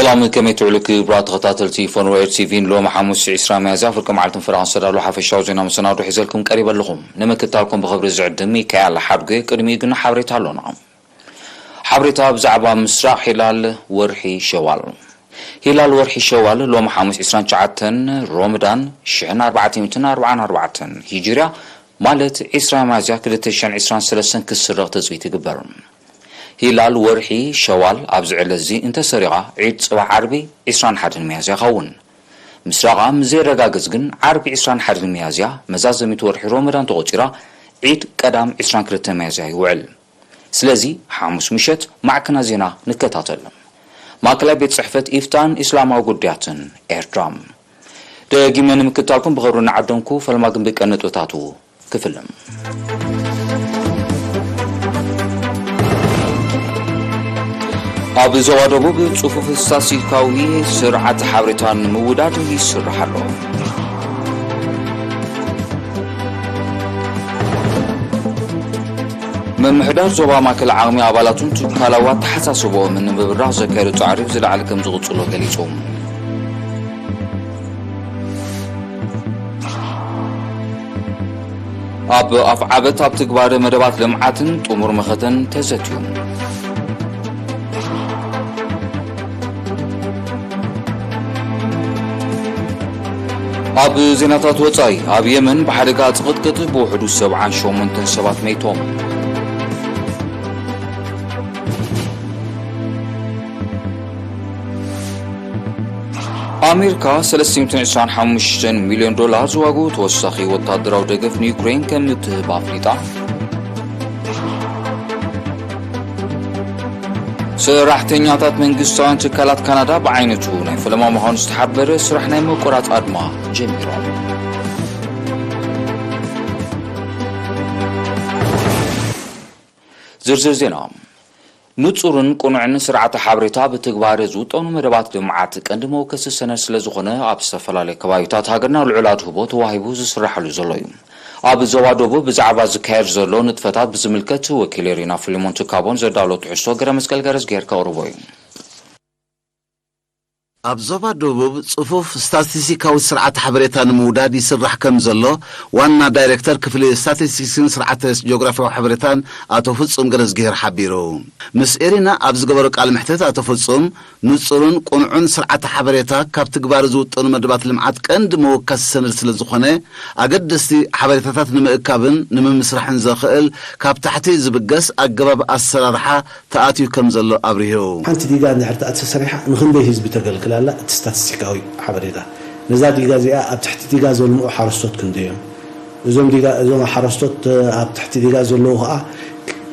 ሰላም፣ ከመይ ትውዕሉ ክቡራት ተኸታተልቲ ፎን ዌር ቲቪ? ሎሚ ሓሙስ ዕስራ ሚያዝያ ፍርቂ መዓልትን ፈረቓን ዝተዳለወ ሓፈሻዊ ዜና መሰናዶ ሒዘልኩም ቀሪበ ኣለኹ። ንምክትታልኩም ብኽብሪ ዝዕድም ሚካኤል ሓድጉ፣ ቅድሚኡ ግን ሓበሬታ ኣሎና። ሓበሬታ ብዛዕባ ምስራቕ ሂላል ወርሒ ሸዋል። ሂላል ወርሒ ሸዋል ሎሚ ሓሙስ ዕስራን ትሽዓተን ሮመዳን ሽሕን ኣርባዕተ ሚእትን ኣርባዓን ኣርባዕተን ሂጅርያ፣ ማለት ዕስራ ሚያዝያ ክልተ ሽሕን ዕስራን ሰለስተን ክስረቕ ትጽቢት ይግበር። ሂላል ወርሒ ሸዋል ኣብዚ ዕለት እዚ እንተሰሪቓ፣ ዒድ ጽባሕ ዓርቢ ዕስራን ሓደን ሚያዝያ ይኸውን። ምስራቓ ምስ ዘይረጋገጽ ግን፣ ዓርቢ ዕስራን ሓደን ሚያዝያ መዛዘሚት ወርሒ ሮመዳን ተቖጺራ፣ ዒድ ቀዳም ዕስራን ክልተን ሚያዝያ ይውዕል። ስለዚ፣ ሓሙስ ምሸት ማዕከናት ዜና ንከታተል። ማእከላይ ቤት ጽሕፈት ኢፍታን እስላማዊ ጉዳያትን ኤርትራ። ደጊመ ንምክትታልኩም ብኽብሪ እናዓደምኩ፣ ፈለማ ግን ብቀንዲ ነጥብታቱ ክፍልም። ኣብ ዞባ ደቡብ ጽፉፍ ስታትስቲካዊ ስርዓት ሓበሬታ ንምውዳድ ይስራሕ ኣሎ። ምምሕዳር ዞባ ማእከል ዓቕሚ ኣባላቱን ትካላዊ ኣተሓሳስብኦምን ንምብራኽ ዘካየዶ ጻዕሪ ብዝለዓለ ከም ዝቕጽሎ ገሊጹ። ኣብ ኣፍዓበት ኣብ ትግባረ መደባት ልምዓትን ጥሙር መኸተን ተዘትዩ። ኣብ ዜናታት ወጻኢ፣ ኣብ የመን ብሓደጋ ጽቕጥቅጥ ብውሕዱ ሰብዓን ሸሞንተን ሰባት መይቶም። ኣሜሪካ ሰለስተ ሚእትን ዕስራን ሓሙሽተን ሚልዮን ዶላር ዝዋግኡ ተወሳኺ ወታደራዊ ደገፍ ንዩክሬን ከም እትህብ ኣፍሊጣ። ሰራሕተኛታት መንግስታውያን ትካላት ካናዳ ብዓይነቱ ናይ ፈለማ ምዃኑ ዝተሓበረ ስራሕ ናይ ምቁራጽ ኣድማ ጀሚሮም። ዝርዝር ዜና። ንጹርን ቅኑዕን ስርዓተ ሓበሬታ ብትግባረ ዝውጠኑ መደባት ልምዓት ቀንዲ መወከሲ ሰነድ ስለ ዝኾነ፣ ኣብ ዝተፈላለዩ ከባቢታት ሃገርና ልዑል ኣድህቦ ተዋሂቡ ዝስራሓሉ ዘሎ እዩ። ኣብ ዞባ ደቡብ ብዛዕባ ዝካየድ ዘሎ ንጥፈታት ብዝምልከት፣ ወኪል ሪና ፊልሞን ትካቦን ዘዳሎ ትሕዝቶ ገረ መስቀል ገረዝግሄር ከቕርቦ እዩ። ኣብ ዞባ ደቡብ ጽፉፍ ስታቲስቲካዊ ስርዓት ሓበሬታ ንምውዳድ ይስራሕ ከም ዘሎ ዋና ዳይሬክተር ክፍሊ ስታቲስቲክስን ስርዓተ ጂኦግራፊያዊ ሓበሬታን ኣቶ ፍጹም ገረዝግሄር ሓቢሩ። ምስ ኤሪና ኣብ ዝገበሮ ቃለ መሕትት ኣቶ ፍጹም፣ ንጹርን ቅኑዕን ስርዓተ ሓበሬታ ካብ ትግባር ዝውጠኑ መደባት ልምዓት ቀንዲ መወከሲ ሰነድ ስለ ዝኾነ፣ ኣገደስቲ ሓበሬታታት ንምእካብን ንምምስራሕን ዘኽእል ካብ ታሕቲ ዝብገስ ኣገባብ ኣሰራርሓ ተኣትዩ ከም ዘሎ ኣብሪሁ። ሓንቲ ዲጋ እንድሕር ተኣትሰ ሰሪሓ ንኽንደይ ህዝቢ ተገልግል ኣላ? እቲ ስታቲስቲካዊ ሓበሬታ ነዛ ዲጋ እዚኣ ኣብ ትሕቲ ዲጋ ዘልምዑ ሓረስቶት ክንደይ እዮም? እዞም ዲጋ፣ እዞም ሓረስቶት ኣብ ትሕቲ ዲጋ ዘለዉ ኸኣ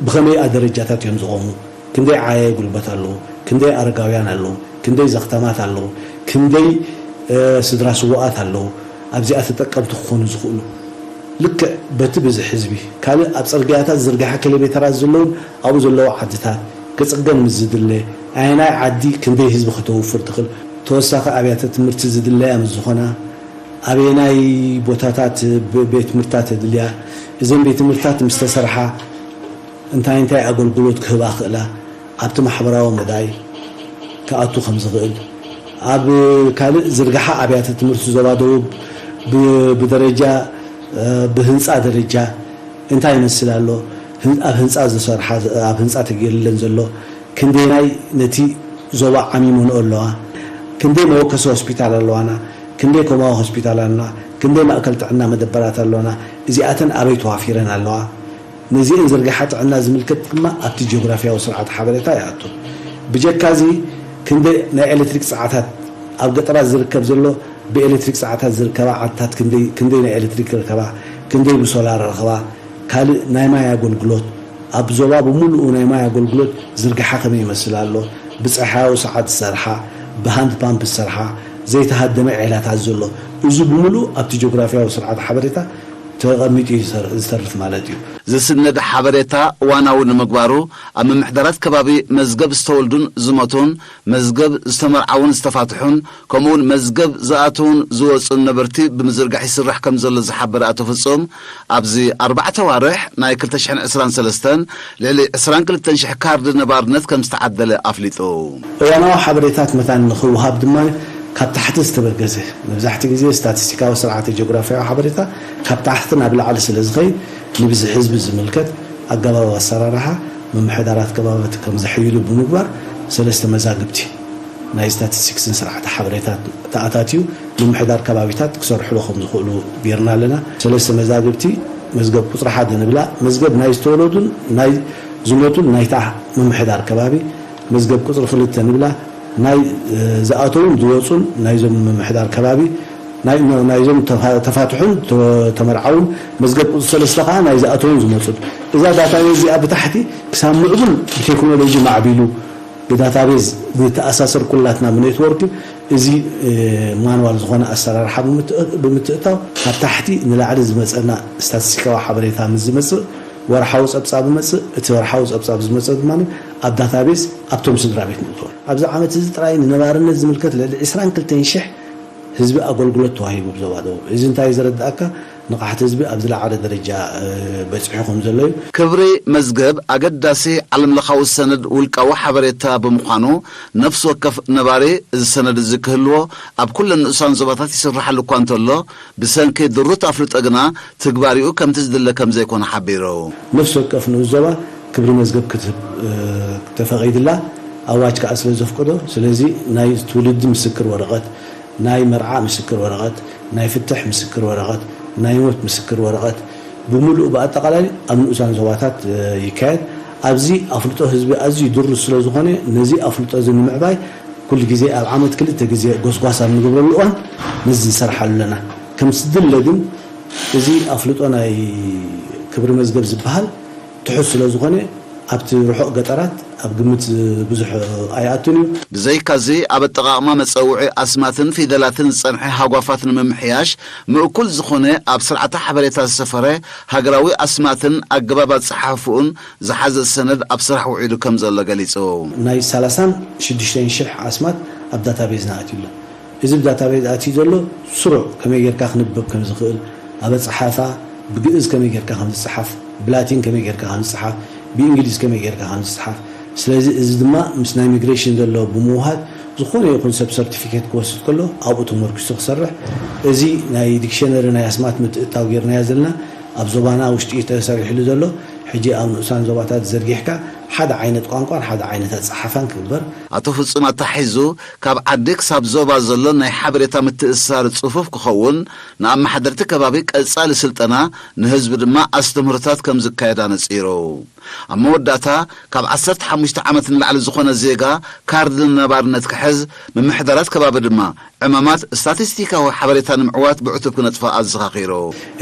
ብኸመይ ደረጃታት እዮም ዝቖሙ? ክንደይ ዓየ ጉልበት ኣለዉ? ክንደይ ኣረጋውያን ኣለዉ? ክንደይ ዘኽተማት ኣለዉ? ክንደይ፣ እ፣ ስድራ ስዉኣት ኣለዉ? ኣብዚኣ ተጠቀምቲ ክኾኑ ዝኽእሉ። ልክዕ በቲ ብዝሒ ህዝቢ፣ ካልእ ኣብ ጽርግያታት ዝርግሐ ኪሎ ሜተራት ዘለዉን ኣብኡ ዘለዉ ዓድታት ክጽገን ምስ ዝድለ፣ ኣየናይ ዓዲ ክንደይ ህዝቢ ከተውፍር ትኽእል፣ ተወሳኺ ኣብያተ ትምህርቲ ዝድለያ ምስ ዝኾና፣ ኣበየናይ ቦታታት ብ-፣ ቤት ትምህርትታት ተድልያ፣ እዘን ቤት ትምህርትታት ምስ ተሰርሓ እንታይ እንታይ ኣገልግሎት ክህባ ክእላ፣ ኣብቲ ማሕበራዊ መዳይ ክኣቱ ከም ዝኽእል፣ ኣብ ካልእ ዝርግሓ ኣብያተ ትምህርቲ ዞባ ደቡብ ብ-፣ ብደረጃ፣ እ፣ ብህንጻ ደረጃ እንታይ ይመስል ኣሎ፣ ህን-፣ ኣብ ህንጻ ዝሰርሓ፣ ኣብ ህንጻ ተገይርለን ዘሎ ክንደየናይ ነቲ ዞባ ዓሚመንኦ ኣለዋ፣ ክንደይ መወከሲ ሆስፒታል ኣለዋና፣ ክንደይ ኮማዊ ሆስፒታል ኣለና፣ ክንደይ ማእከል ጥዕና መደበራት ኣለዋና፣ እዚኣተን ኣበይ ተዋፊረን ኣለዋ? ነዚአን ዝርግሓ ጥዕና ዝምልከት ድማ ኣብቲ ጂኦግራፍያዊ ስርዓት ሓበሬታ ይኣቱ። ብጀካ እዚ፣ ክንደይ ናይ ኤሌክትሪክ ጸዓታት ኣብ ገጠራት ዝርከብ ዘሎ፣ ብኤሌክትሪክ ጸዓታት ዝርከባ ዓድታት ክንደይ፣ ክንደይ ናይ ኤሌክትሪክ ርከባ፣ ክንደይ ብሶላር ረኸባ፣ ካልእ ናይ ማይ ኣገልግሎት፣ ኣብ ዞባ ብምሉኡ ናይ ማይ ኣገልግሎት ዝርግሓ ከመይ ይመስል ኣሎ፣ ብጸሓያዊ ሰዓት ዝሰርሓ፣ ብሃንድ ፓምፕ ዝሰርሓ፣ ዘይተሃደመ ዒላታት ዘሎ፣ እዚ ብምሉኡ ኣብቲ ጂኦግራፍያዊ ስርዓት ሓበሬታ ተቐሚጡ እዩ ዝተርፍ ማለት እዩ። ዝስነድ ሓበሬታ እዋናዊ ንምግባሩ ኣብ ምምሕዳራት ከባቢ መዝገብ ዝተወልዱን ዝሞቱን መዝገብ ዝተመርዓውን ዝተፋትሑን ከምኡውን መዝገብ ዝኣትውን ዝወፁን ነበርቲ ብምዝርጋሕ ይስራሕ ከም ዘሎ ዝሓበረ ኣቶ ፍጹም፣ ኣብዚ ኣርባዕተ ዋርሕ ናይ ክልተ ሽሕን ዕስራን ሰለስተን ልዕሊ ዕስራን ክልተን ሽሕ ካርድ ነባርነት ከም ዝተዓደለ ኣፍሊጡ። እዋናዊ ሓበሬታት መታን ንኽውሃብ ድማ ካብ ታሕቲ ዝተበገሰ፣ መብዛሕቲ ግዜ ስታቲስቲካዊ ስርዓተ ጂኦግራፊያዊ ሓበሬታ ካብ ታሕቲ ናብ ላዕሊ ስለ ዝኸይድ፣ ንብዝሒ ህዝቢ ዝምልከት ኣገባብ ኣሰራርሓ ምምሕዳራት ከባቢ ከም ዘሕይሉ ብምግባር፣ ሰለስተ መዛግብቲ ናይ ስታቲስቲክስን ስርዓተ ሓበሬታት ተኣታትዩ ምምሕዳር ከባቢታት ክሰርሕሉ ከም ዝኽእሉ ጌርና ኣለና። ሰለስተ መዛግብቲ፣ መዝገብ ቁፅሪ ሓደ ንብላ፣ መዝገብ ናይ ዝተወለዱን ናይ ዝሞቱን ናይታ ምምሕዳር ከባቢ፣ መዝገብ ቁፅሪ ክልተ ንብላ፣ ናይ ዝኣተውን ዝወፁን ናይዞም ምምሕዳር ከባቢ፣ ናይ ናይዞም ተፋትሑን ተመርዓውን፣ መዝገብ ቁፅሪ ሰለስተ ከዓ ናይ ዝኣተውን ዝመፁን። እዛ ዳታቤዝ እዚኣ ብታሕቲ ክሳብ ምዕቡል ብቴክኖሎጂ ማዕቢሉ ብዳታቤዝ ንተኣሳሰር ኩላትና ብኔትወርክ። እዚ ማንዋል ዝኾነ ኣሰራርሓ ብምትእታው ካብ ታሕቲ ንላዕሊ ዝመፀና ስታቲስቲካዊ ሓበሬታ ምስ ዝመፅእ፣ ወርሓዊ ፀብፃብ ይመፅእ። እቲ ወርሓዊ ፀብፃብ ዝመፀ ድማ ኣብ ዳታቤዝ ኣብቶም ስድራ ቤት ንእትወሉ። ኣብዚ ዓመት እዚ ጥራይ ንነባርነት ዝምልከት ልዕሊ ዕስራን ክልተን ሽሕ ህዝቢ ኣገልግሎት ተዋሂቡ ብዞባ ደቡብ። እዚ እንታይ ዘረድኣካ? ንቕሓት ህዝቢ ኣብ ዝለዓለ ደረጃ በፂሑ ከም ዘሎ እዩ። ክብሪ መዝገብ ኣገዳሲ ዓለምለኻዊ ሰነድ ውልቃዊ ሓበሬታ ብምዃኑ፣ ነፍሲ ወከፍ ነባሪ እዚ ሰነድ እዚ ክህልዎ ኣብ ኩለን ንኡሳን ዞባታት ይስርሓሉ እኳ እንተሎ፣ ብሰንኪ ድሩት ኣፍልጦ ግና ትግባሪኡ ከምቲ ዝድለ ከም ዘይኮነ ሓቢሩ። ነፍሲ ወከፍ ንኡስ ዞባ ክብሪ መዝገብ ክትህብ ተፈቒድላ፣ ኣዋጅ ከዓ ስለ ዘፍቅዶ፣ ስለዚ ናይ ትውልዲ ምስክር ወረቐት፣ ናይ መርዓ ምስክር ወረቐት፣ ናይ ፍትሕ ምስክር ወረቐት፣ ናይ ሞት ምስክር ወረቐት ብምሉኡ ብኣጠቓላሊ ኣብ ንኡሳን ዞባታት ይካየድ። ኣብዚ ኣፍልጦ ህዝቢ ኣዝዩ ድሩት ስለ ዝኾነ፣ ነዚ ኣፍልጦ እዚ ንምዕባይ ኩሉ ግዜ ኣብ ዓመት ክልተ ግዜ ጎስጓስ ኣብ ንገብረሉ እዋን ነዚ ንሰርሓሉ ኣለና። ከም ዝድለ ግን እዚ ኣፍልጦ ናይ ክብሪ መዝገብ ዝበሃል ትሑት ስለ ዝኾነ ኣብቲ ርሑቕ ገጠራት ኣብ ግምት ብዙሕ ኣይኣቱን እዩ። ብዘይካዚ ኣብ ኣጠቓቕማ መጸውዒ ኣስማትን ፊደላትን ዝጸንሐ ሃጓፋት ንምምሕያሽ ምእኩል ዝኾነ ኣብ ስርዓተ ሓበሬታ ዝሰፈረ ሃገራዊ ኣስማትን ኣገባብ ኣጸሓሕፍኡን ዝሓዘ ሰነድ ኣብ ስራሕ ውዒሉ ከም ዘሎ ገሊጹ። ናይ ሰላሳን ሽዱሽተን ሽሕ ኣስማት ኣብ ዳታቤዝና ኣትዩ ኣሎ። እዚ ብዳታቤዝ ኣትዩ ዘሎ ስሩዕ ከመይ ጌርካ ክንበብ ከም ዝኽእል፣ ኣበ ጸሓፋ ብግእዝ ከመይ ጌርካ ከም ዝጸሓፍ፣ ብላቲን ከመይ ጌርካ ከም ዝጸሓፍ፣ ብእንግሊዝ ከመይ ጌርካ ከም ዝጸሓፍ። ስለዚ እዚ ድማ ምስ ናይ ሚግሬሽን ዘሎ ብምውሃድ ዝኾነ ይኹን ሰብ ሰርቲፊኬት ክወስድ ከሎ ኣብኡ ተመርኪሱ ክሰርሕ። እዚ ናይ ዲክሸነሪ ናይ ኣስማት ምትእታው ጌርናዮ ዘለና ኣብ ዞባና ውሽጢ እዩ ተሰሪሕሉ ዘሎ። ሕጂ ኣብ ንኡሳን ዞባታት ዘርጊሕካ ሓደ ዓይነት ቋንቋን ሓደ ዓይነት ኣጸሓፋን ክግበር። ኣቶ ፍጹም ኣተሓሒዙ፣ ካብ ዓዲ ክሳብ ዞባ ዘሎ ናይ ሓበሬታ ምትእስሳር ጽፉፍ ክኸውን፣ ንኣመሓደርቲ ከባቢ ቀጻሊ ስልጠና፣ ንህዝቢ ድማ ኣስተምህሮታት ከም ዝካየድ ኣነጺሩ። ኣብ መወዳእታ፣ ካብ ዓሰርተ ሓሙሽተ ዓመት ንላዕሊ ዝኾነ ዜጋ ካርድ ነባርነት ክሕዝ፣ ምምሕዳራት ከባቢ ድማ ዕማማት ስታቲስቲካዊ ሓበሬታ ንምዕዋት ብዕቱብ ክነጥፋ ኣዘኻኺሩ።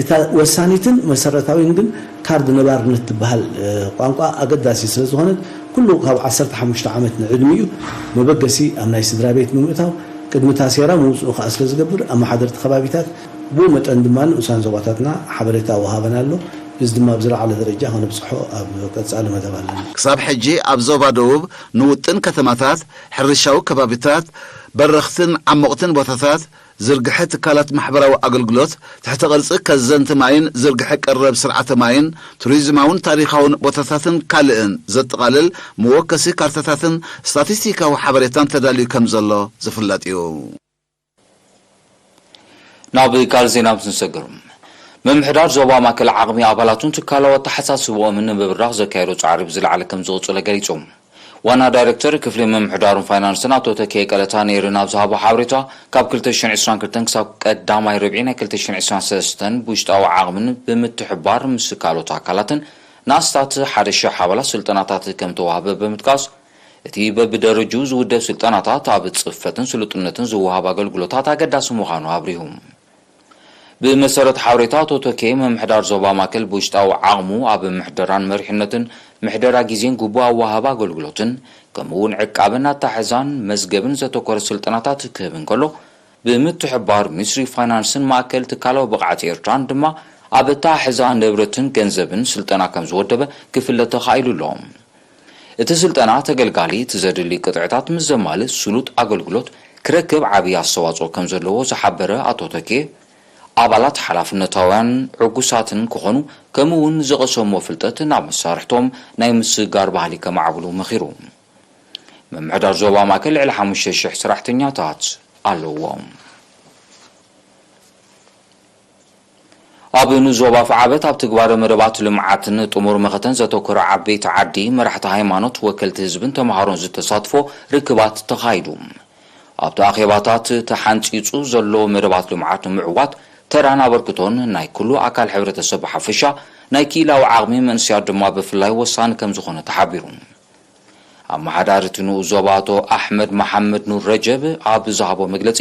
እታ ወሳኒትን መሰረታዊን ግን ካርድ ነባርነት ትበሃል ቋንቋ ኣገዳሲ ስለ ዝኾነት፣ ኩሉ ካብ ዓሰርተ ሓሙሽተ ዓመት ንዕድሚኡ መበገሲ ኣብ ናይ ስድራ ቤት ብምእታው፣ ቅድሚ ታሴራ ምውፅኡ ከዓ ስለ ዝገብር፣ ኣመሓደርቲ ከባቢታት ብኡ መጠን ድማ ንኡሳን ዞባታትና ሓበሬታ ወሃበና ኣሎ። እዚ ድማ ብዝለዓለ ደረጃ ከነብፅሖ ኣብ ቀፃሊ መደብ ኣለና። ክሳብ ሕጂ ኣብ ዞባ ደቡብ ንውጥን ከተማታት፣ ሕርሻዊ ከባቢታት፣ በረኽትን ዓሞቕትን ቦታታት፣ ዝርግሐ ትካላት ማሕበራዊ ኣገልግሎት፣ ትሕተ ቅርጺ ከዘንቲ ማይን ዝርግሐ ቀረብ ስርዓተ ማይን፣ ቱሪዝማውን ታሪኻውን ቦታታትን ካልእን ዘጠቓልል መወከሲ ካርታታትን ስታቲስቲካዊ ሓበሬታን ተዳልዩ ከም ዘሎ ዝፍለጥ እዩ። ናብ ካልእ ዜና ምስ ንሰግር፣ ምምሕዳር ዞባ ማእከል ዓቕሚ ኣባላቱን ትካላዊ ኣተሓሳስብኦምን ንምብራኽ ዘካየዶ ጻዕሪ ብዝለዓለ ከም ዝቕጽሎ ገሊጹ። ዋና ዳይሬክተር ክፍሊ ምምሕዳርን ፋይናንስን ኣቶ ተኬ ቀለታ ነይርን ኣብ ዝሃቦ ሓበሬታ፣ ካብ ክልተ ሽሕን ዕስራን ክልተን ክሳብ ቀዳማይ ርብዒ ናይ ክልተ ሽሕን ዕስራን ሰለስተን ብውሽጣዊ ዓቕምን ብምትሕብባር ምስ ካልኦት ኣካላትን ንኣስታት ሓደ ሽሕ ኣባላት ስልጠናታት ከም ተዋህበ ብምጥቃስ፣ እቲ በብደረጅኡ ዝውደብ ስልጠናታት ኣብ ጽፈትን ስሉጥነትን ዝወሃብ ኣገልግሎታት ኣገዳሲ ምዃኑ ኣብሪሁ። ብመሰረት ሓበሬታ ኣቶ ተኬ፣ ምምሕዳር ዞባ ማእከል ብውሽጣዊ ዓቕሙ ኣብ ምሕደራን መሪሕነትን ምሕደራ ግዜን ግቡእ ኣወሃህባ ኣገልግሎትን ከምኡ እውን ዕቃብን ኣታሕዛን መዝገብን ዘተኮረ ስልጠናታት ክህብ እንከሎ፣ ብምትሕብባር ሚኒስትሪ ፋይናንስን ማእከል ትካላዊ ብቕዓት ኤርትራን ድማ ኣብ ኣተሓሕዛ ንብረትን ገንዘብን ስልጠና ከም ዝወደበ ክፍለጥ ተኻኢሉ ኣሎ። እቲ ስልጠና ተገልጋሊ እቲ ዘድሊ ቅጥዕታት ምስ ዘማልእ ስሉጥ ኣገልግሎት ክረክብ ዓብዪ ኣስተዋፅኦ ከም ዘለዎ ዝሓበረ ኣቶ ተኬ፣ ኣባላት ሓላፍነታውያን ዕጉሳትን ክኾኑ፣ ከምኡ እውን ዝቐሰምዎ ፍልጠት ናብ መሳርሕቶም ናይ ምስግጋር ባህሊ ከማዕብሉ መኺሩ። ምምሕዳር ዞባ ማእከል ልዕሊ ሓሙሽተ ሽሕ ሰራሕተኛታት ኣለዎም። ኣብ ንኡስ ዞባ ኣፍዓበት ኣብ ትግባረ መደባት ልምዓትን ጥሙር መኸተን ዘተኮረ ዓበይቲ ዓዲ፣ መራሕቲ ሃይማኖት፣ ወከልቲ ህዝብን ተምሃሮን ዝተሳትፎ ርክባት ተኻይዱ። ኣብቲ ኣኼባታት ተሓንጺጹ ዘሎ መደባት ልምዓት ንምዕዋት ተራን ኣበርክቶን ናይ ኩሉ ኣካል ሕብረተሰብ ብሓፈሻ፣ ናይ ክኢላዊ ዓቕሚ መንእሰያት ድማ ብፍላይ ወሳኒ ከም ዝኾነ ተሓቢሩ። ኣመሓዳሪ እቲ ንኡስ ዞባ ኣቶ ኣሕመድ መሓመድ ኑር ረጀብ ኣብ ዝሃቦ መግለጺ፣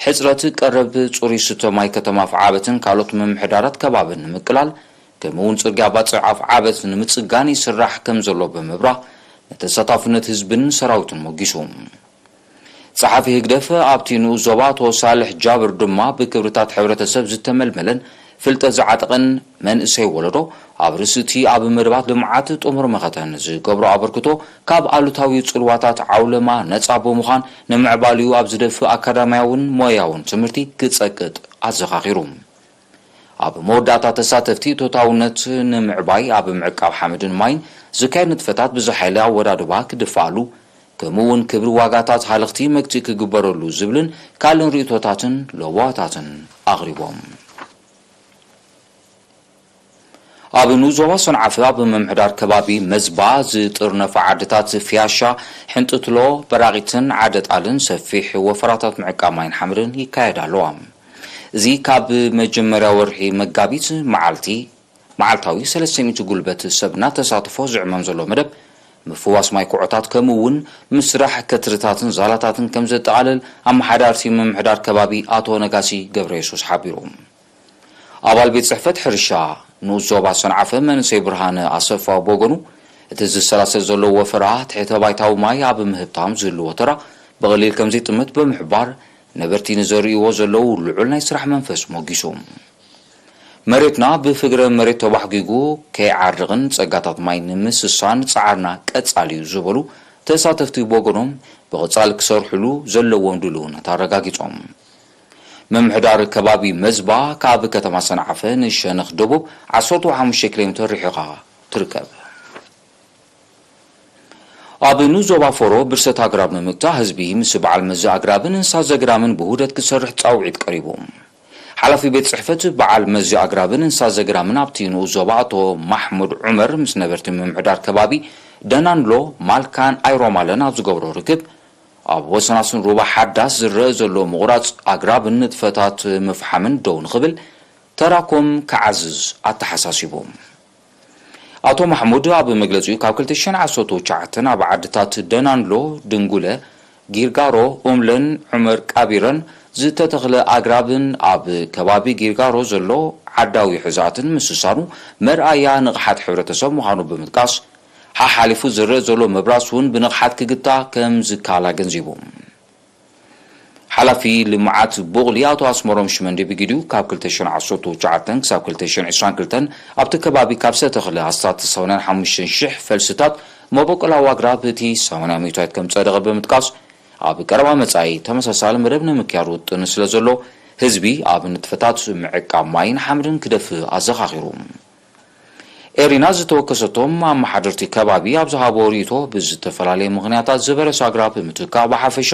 ሕጽረት ቀረብ ጽሩይ ስተ ማይ ከተማ ኣፍዓበትን ካልኦት ምምሕዳራት ከባብን ንምቅላል፣ ከምኡ እውን ጽርግያ ባጽዕ ኣፍዓበት ንምጽጋን ይስራሕ ከም ዘሎ ብምብራህ፣ ንተሳታፍነት ህዝብን ሰራዊትን ሞጊሱ። ጸሓፊ ህግደፍ ኣብቲ ንኡስ ዞባ ኣቶ ሳልሕ ጃብር ድማ፣ ብክብርታት ሕብረተሰብ ዝተመልመለን ፍልጠት ዝዓጠቐን መንእሰይ ወለዶ፣ ኣብ ርእሲ እቲ ኣብ መደባት ልምዓት ጥሙር መኸተን ዝገብሮ ኣበርክቶ፣ ካብ ኣሉታዊ ጽልዋታት ዓውለማ ነጻ ብምዃን፣ ንምዕባሊኡ ኣብ ዝደፍእ ኣካዳሚያውን ሞያውን ትምህርቲ ክጸቅጥ ኣዘኻኺሩ። ኣብ መወዳእታ፣ ተሳተፍቲ እቶታውነት ንምዕባይ ኣብ ምዕቃብ ሓመድን ማይን ዝካየድ ንጥፈታት ብዝሓ ሓይሊ ኣወዳድባ ክድፋኣሉ፣ ከምኡ እውን ክብሪ ዋጋታት ሃለኽቲ መግትኢ ክግበረሉ ዝብልን ካልእን ርእይቶታትን ለዋታትን ኣቕሪቦም። ኣብ ንኡስ ዞባ ሰንዓፈ ኣብ ምምሕዳር ከባቢ መዝባ ዝጥርነፋ ዓድታት ፊያሻ፣ ሕንጥትሎ፣ በራቒትን ዓደጣልን ሰፊሕ ወፈራታት ምዕቃብ ማይን ሓመድን ይካየዳ ኣለዋ። እዚ ካብ መጀመርያ ወርሒ መጋቢት መዓልቲ፣ መዓልታዊ ሰለስተ ሚእቲ ጉልበት ሰብ እናተሳተፎ ዝዕመም ዘሎ መደብ፣ ምፍዋስ ማይ ኩዖታት ከምኡ እውን ምስራሕ ከትርታትን ዛላታትን ከም ዘጠቓልል ኣመሓዳርቲ ምምሕዳር ከባቢ ኣቶ ነጋሲ ገብረ የሱስ ሓቢሩ። ኣባል ቤት ጽሕፈት ሕርሻ ንኡስ ዞባ ሰንዓፈ መንእሰይ ብርሃነ ኣሰፋ ብወገኑ፣ እቲ ዝሰላሰል ዘሎ ወፈራ ትሕተ ባይታዊ ማይ ኣብ ምህብታም ዝህልዎ ተራ ብቐሊል ከም ዘይጥምት ብምሕባር፣ ነበርቲ ንዘርእይዎ ዘለዉ ልዑል ናይ ስራሕ መንፈስ ሞጊሱ። መሬትና ብፍግረ መሬት ተባሕጒጉ ከይዓርቕን ጸጋታት ማይ ንምስሳን ጻዕርና ቀጻሊ እዩ ዝበሉ ተሳተፍቲ ብወገኖም፣ ብቐጻሊ ክሰርሕሉ ዘለዎም ድልውነት ኣረጋጊጾም። ምምሕዳር ከባቢ መዝባ ካብ ከተማ ሰንዓፈ ንሸነኽ ደቡብ ዓሰርተ ሓሙሽተ ኪሎ ሜትር ርሒቓ ትርከብ። ኣብ ንኡስ ዞባ ፎሮ ብርሰት ኣግራብ ንምግታእ ህዝቢ ምስ በዓል መዚ ኣግራብን እንስሳ ዘግራምን ብውህደት ክሰርሕ ጻውዒት ቀሪቡ። ሓላፊ ቤት ጽሕፈት በዓል መዚ ኣግራብን እንስሳ ዘግራምን ኣብቲ ንኡስ ዞባ ኣቶ ማሕሙድ ዑመር ምስ ነበርቲ ምምሕዳር ከባቢ ደናንሎ፣ ማልካን ኣይሮማለን ኣብ ዝገብሮ ርክብ፣ ኣብ ወሰናስን ሩባ ሓዳስ ዝረአ ዘሎ ምቑራጽ ኣግራብን ንጥፈታት ምፍሓምን ደው ንኽብል ተራኩም ክዓዝዝ ኣተሓሳሲቡ። ኣቶ ማሕሙድ ኣብ መግለጺኡ፣ ካብ ክልተ ሽሕን ዓሰርተ ትሽዓተን ኣብ ዓድታት ደናንሎ፣ ድንጉለ፣ ጊርጋሮ፣ ኡምለን ዑመር ቃቢረን ዝተተኽለ ኣግራብን ኣብ ከባቢ ጊርጋሮ ዘሎ ዓዳዊ ሕዛእትን ምስሳኑ መርኣያ ንቕሓት ሕብረተሰብ ምዃኑ ብምጥቃስ፣ ሓሓሊፉ ዝረአ ዘሎ ምብራስ እውን ብንቕሓት ክግታ ከም ዝከኣል ኣገንዚቡ። ሓላፊ ልምዓት ቡቕሊ ኣቶ ኣስመሮም ሽመንዲ ብግዲኡ፣ ካብ ክልተ ሽሕን ዓሰርተ ትሽዓተን ክሳብ ክልተ ሽሕን ዕስራን ክልተን ኣብቲ ከባቢ ካብ ዝተተኽለ ኣስታት ሰማንያን ሓሙሽተን ሽሕ ፈልስታት መበቆላዊ ኣግራብ እቲ ሰማንያ ሚእታዊት ከም ዝጸደቐ ብምጥቃስ፣ ኣብ ቀረባ መጻኢ ተመሳሳሊ መደብ ንምክያድ ውጥን ስለ ዘሎ፣ ህዝቢ ኣብ ንጥፈታት ምዕቃብ ማይን ሓመድን ክደፍእ ኣዘኻኺሩ። ኤሪና ዝተወከሰቶም ኣመሓደርቲ ከባቢ ኣብ ዝሃቦ ርእይቶ፣ ብዝተፈላለየ ምኽንያታት ዝበረሰ ኣግራብ ብምትካእ፣ ብሓፈሻ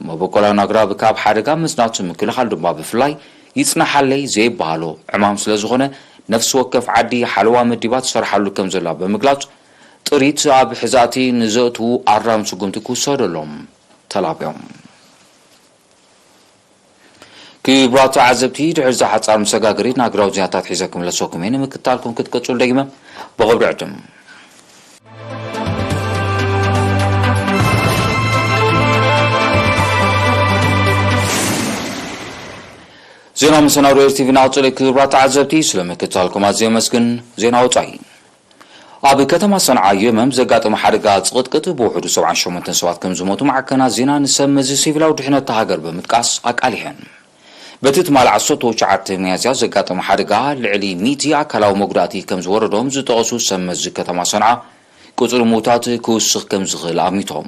መበቆላውያን ኣግራብ ካብ ሓደጋ ምጽናት ምክልኻል ድማ ብፍላይ ይጽናሓለይ ዘይበሃሎ ዕማም ስለ ዝኾነ፣ ነፍሲ ወከፍ ዓዲ ሓለዋ መዲባ ትሰርሓሉ ከም ዘላ ብምግላጽ፣ ጥሪት ኣብ ሕዛእቲ ንዘእትዉ ኣራሚ ስጉምቲ ክውሰደሎም ተላብዮም። ክቡራት ተዓዘብቲ፣ ድሕሪ እዛ ሓጻር መሰጋገሪት ንሃገራዊ ዜናታት ሒዘ ክምለሰኩም እየ። ንምክትታልኩም ክትቀጽሉ ደጊመ ብኽብሪ ዕድም። ዜና መሰናዶ ኤር ቲቪ ናቕጽል። ክቡራት ተዓዘብቲ፣ ስለ ምክትታልኩም ኣዝየ የመስግን። ዜና ወጻኢ። ኣብ ከተማ ሰንዓ የመም ዘጋጠመ ሓደጋ ጽቕጥቅጥ ብውሕዱ ሰብዓን ሸሞንተን ሰባት ከም ዝሞቱ ማዕከናት ዜና ንሰብ መዚ ሲቪላዊ ድሕነት እታ ሃገር ብምጥቃስ ኣቃሊሐን። በቲ ትማል ዓሰርተ ትሽዓተ ሚያዝያ ዘጋጠመ ሓደጋ ልዕሊ ሚእቲ ኣካላዊ መጉዳእቲ ከም ዝወረዶም ዝጠቐሱ ሰብ መዚ ከተማ ሰንዓ፣ ቁጽሪ ምዉታት ክውስኽ ከም ዝኽእል ኣሚቶም።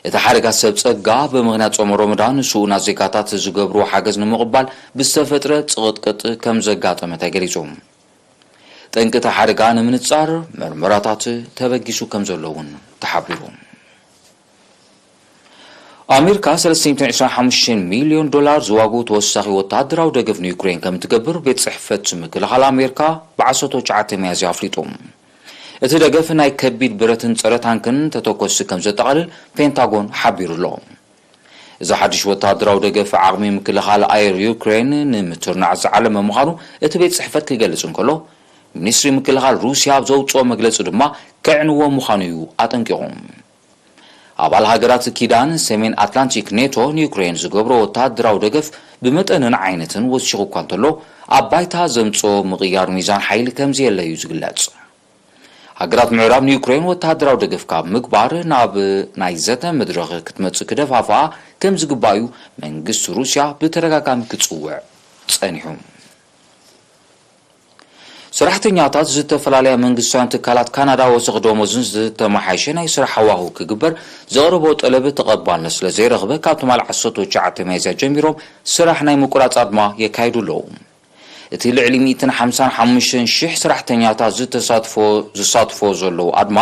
እቲ ሓደጋ ሰብ ጸጋ ብምኽንያት ጾመ ሮመዳን ንስኡናት ዜጋታት ዝገብርዎ ሓገዝ ንምቕባል ብዝተፈጥረ ጽቕጥቅጥ ከም ዘጋጠመ ተገሊጹ። ጠንቂ እቲ ሓደጋ ንምንጻር መርመራታት ተበጊሱ ከም ዘሎ እውን ተሓቢሩ። ኣሜሪካ ሰለስተ ሚእትን ዕስራን ሓሙሽተን ሚልዮን ዶላር ዝዋግኡ ተወሳኺ ወተሃደራዊ ደገፍ ንዩክሬን ከም ትገብር ቤት ጽሕፈት ምክልኻል ኣሜሪካ ብዓሰርተ ትሽዓተ ሚያዝያ ኣፍሊጡ። እቲ ደገፍ ናይ ከቢድ ብረትን ጸረ ታንክን ተተኮስቲ ከም ዘጠቓልል ፔንታጎን ሓቢሩ ኣሎ። እዚ ሓድሽ ወተሃደራዊ ደገፍ ዓቕሚ ምክልኻል ኣየር ዩክሬን ንምትርናዕ ዝዓለመ ምዃኑ እቲ ቤት ጽሕፈት ክገልጽ እንከሎ፣ ሚኒስትሪ ምክልኻል ሩስያ ኣብ ዘውጽኦ መግለጺ ድማ ከዕንዎ ምዃኑ እዩ ኣጠንቂቑ። ኣባል ሃገራት ኪዳን ሰሜን ኣትላንቲክ ኔቶ ንዩክሬን ዝገብሮ ወተሃደራዊ ደገፍ ብመጠንን ዓይነትን ወሲኹ እኳ እንተሎ፣ ኣብ ባይታ ዘምጽኦ ምቕያር ሚዛን ሓይሊ ከም ዘየለ እዩ ዝግለጽ። ሃገራት ምዕራብ ንዩክሬን ወተሃደራዊ ደገፍ ካብ ምግባር ናብ ናይ ዘተ መድረኽ ክትመጽእ ክደፋፍኣ ከም ዝግባእ እዩ መንግስቲ ሩስያ ብተደጋጋሚ ክጽውዕ ጸኒሑ። ሰራሕተኛታት ዝተፈላለያ መንግስታውያን ትካላት ካናዳ ወሰኽ ደሞዝን ዝተመሓየሸ ናይ ስራሕ ሃዋህው ክግበር ዘቕረቦ ጠለብ ተቐባልነት ስለ ዘይረኽበ፣ ካብ ትማል ዓሰርተ ትሽዓተ ሚያዝያ ጀሚሮም ስራሕ ናይ ምቁራጽ ኣድማ የካይዱ ኣለዉ። እቲ ልዕሊ ሚእትን ሓምሳን ሓሙሽተን ሽሕ ሰራሕተኛታት ዝተሳትፎ፣ ዝሳትፎ ዘለዉ ኣድማ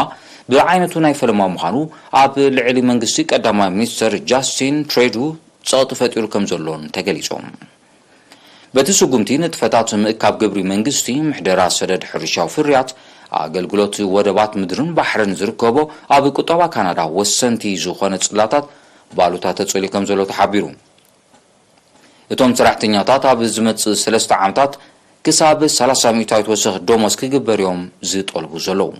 ብዓይነቱ ናይ ፈለማ ምዃኑ ኣብ ልዕሊ መንግስቲ ቀዳማይ ሚኒስተር ጃስቲን ትሬዱ ጸቕጢ ፈጢሩ ከም ዘሎን ተገሊጾም። በቲ ስጉምቲ ንጥፈታት ምእካብ ግብሪ መንግስቲ፣ ምሕደራ ሰደድ ሕርሻዊ ፍርያት፣ ኣገልግሎት ወደባት ምድርን ባሕርን ዝርከቦ ኣብ ቁጠባ ካናዳ ወሰንቲ ዝኾነ ጽላታት ባሉታ ተጸልዩ ከም ዘሎ ተሓቢሩ። እቶም ሰራሕተኛታት ኣብ ዝመጽእ ሰለስተ ዓመታት ክሳብ ሰላሳ ሚእታዊት ወሰኽ ደሞዝ ክግበር እዮም ዝጠልቡ ዘለዉ።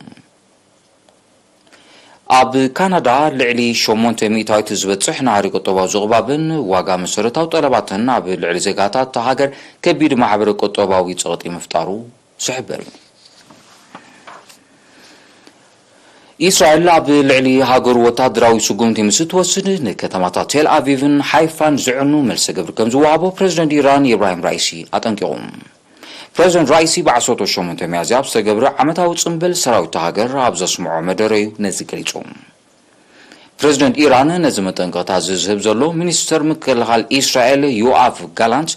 ኣብ ካናዳ ልዕሊ ሸሞንተ ሚእታዊት ዝበጽሕ ናህሪ ቁጠባዊ ዝቕባብን ዋጋ መሰረታዊ ጠለባትን ኣብ ልዕሊ ዜጋታት እታ ሃገር ከቢድ ማሕበረ ቁጠባዊ ጸቕጢ ምፍጣሩ ዝሕበር እዩ። ኢስራኤል ኣብ ልዕሊ ሃገሩ ወተሃደራዊ ስጉምቲ ምስ እትወስድ፣ ንከተማታት ቴል ኣቪቭን ሓይፋን ዝዕኑ መልሰ ግብሪ ከም ዝወሃቦ ፕረዚደንት ኢራን ኢብራሂም ራኢሲ ኣጠንቂቑ። ፕረዚደንት ራኢሲ ብዓሰርተ ሸሞንተ ሚያዝያ ኣብ ዝተገብረ ዓመታዊ ጽምብል ሰራዊት እታ ሃገር ኣብ ዘስምዖ መደረ እዩ ነዚ ገሊጹ። ፕረዚደንት ኢራን ነዚ መጠንቀቕታ ዝህብ ዘሎ፣ ሚኒስተር ምክልኻል ኢስራኤል ዮኣቭ ጋላንት፣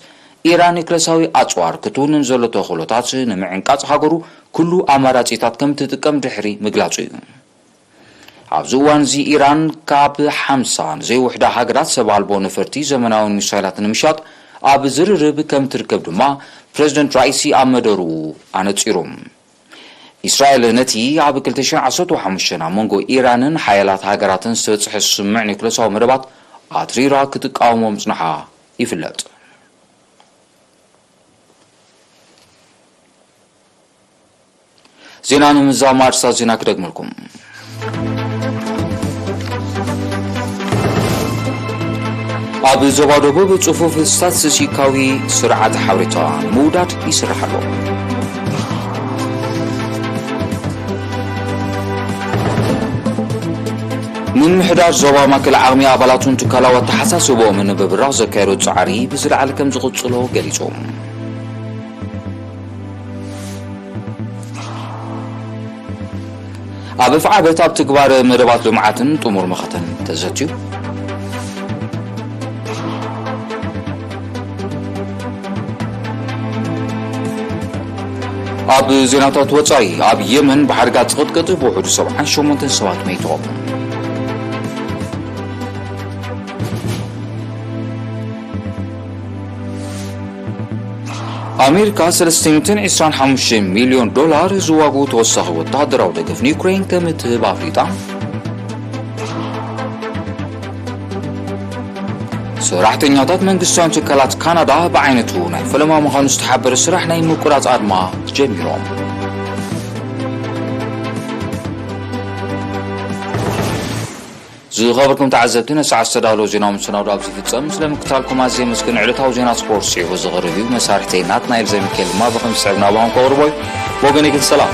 ኢራን ኒክለሳዊ ኣጽዋር ክትውንን ዘሎ ተኽእሎታት ንምዕንቃጽ ሃገሩ ኩሉ ኣማራጺታት ከም ትጥቀም ድሕሪ ምግላጹ እዩ። ኣብዚ እዋን እዚ ኢራን ካብ ሓምሳ ንዘይውሕዳ ሃገራት ሰብ ኣልቦ ነፈርቲ ዘመናዊ ሚሳይላት ንምሻጥ ኣብ ዝርርብ ከም ትርከብ ድማ ፕረዚደንት ራኢሲ ኣብ መደርኡ ኣነጺሩ። ኢስራኤል ነቲ ኣብ ክልተ ሽሕን ዓሰርተ ሓሙሽተን ኣብ መንጎ ኢራንን ሓያላት ሃገራትን ዝተበጽሐ ስምምዕ ኒውክለሳዊ መደባት ኣትሪራ ክትቃወሞ ምጽንሓ ይፍለጥ። ዜና ንምዛም ኣርእስታት ዜና ክደግመልኩም። ኣብ ዞባ ደቡብ ጽፉፍ ስታትስቲካዊ ስርዓት ሓበሬታ ምውዳድ ይስራሕ ኣሎ። ምምሕዳር ዞባ ማእከል ዓቕሚ ኣባላቱን ትካላዊ ኣተሓሳስብኦምን ንምብራኽ ዘካየዶ ጻዕሪ ብዝለዓለ ከም ዝቕጽሎ ገሊጹ። ኣብ ኣፍዓበት ኣብ ትግባረ መደባት ልምዓትን ጥሙር መኸተን ተዘትዩ። ኣብ ዜናታት ወጻኢ፣ ኣብ የመን ብሓደጋ ጽቕጥቅጥ ብውሕዱ ሰብዓን ሸሞንተን ሰባት መይቶም። ኣሜሪካ ሰለስተ ሚእትን ዕስራን ሓሙሽተ ሚልዮን ዶላር ዝዋግኡ ተወሳኺ ወተሃደራዊ ደገፍ ንዩክሬን ከም ትህብ ኣፍሊጣ። ዜና ኣሜሪካ ዝዋግኡ ተወሳኺ ወተሃደራዊ ደገፍ ንዩክሬን ከም እትህብ ኣፍሊጣ። ሰራሕተኛታት መንግስታውያን ትካላት ካናዳ ብዓይነቱ ናይ ፈለማ ምዃኑ ዝተሓበረ ስራሕ ናይ ምቁራጽ ኣድማ ጀሚሮም። ዝኸበርኩም ተዓዘብቲ፣ ነሰዓት ዝተዳለወ ዜናዊ መሰናዶ ኣብዚ ይፍጸም። ስለ ምክታልኩም ኣዝየ የመስግን። ዕለታዊ ዜና ስፖርት ስዒቡ ዝቐርብ እዩ። መሳርሕተይ ናትናኤል ዘሚካኤል ድማ ብኸም ዝስዕብ ናባኹም ከቕርቦ እዩ። ብወገነይ ግን ሰላም።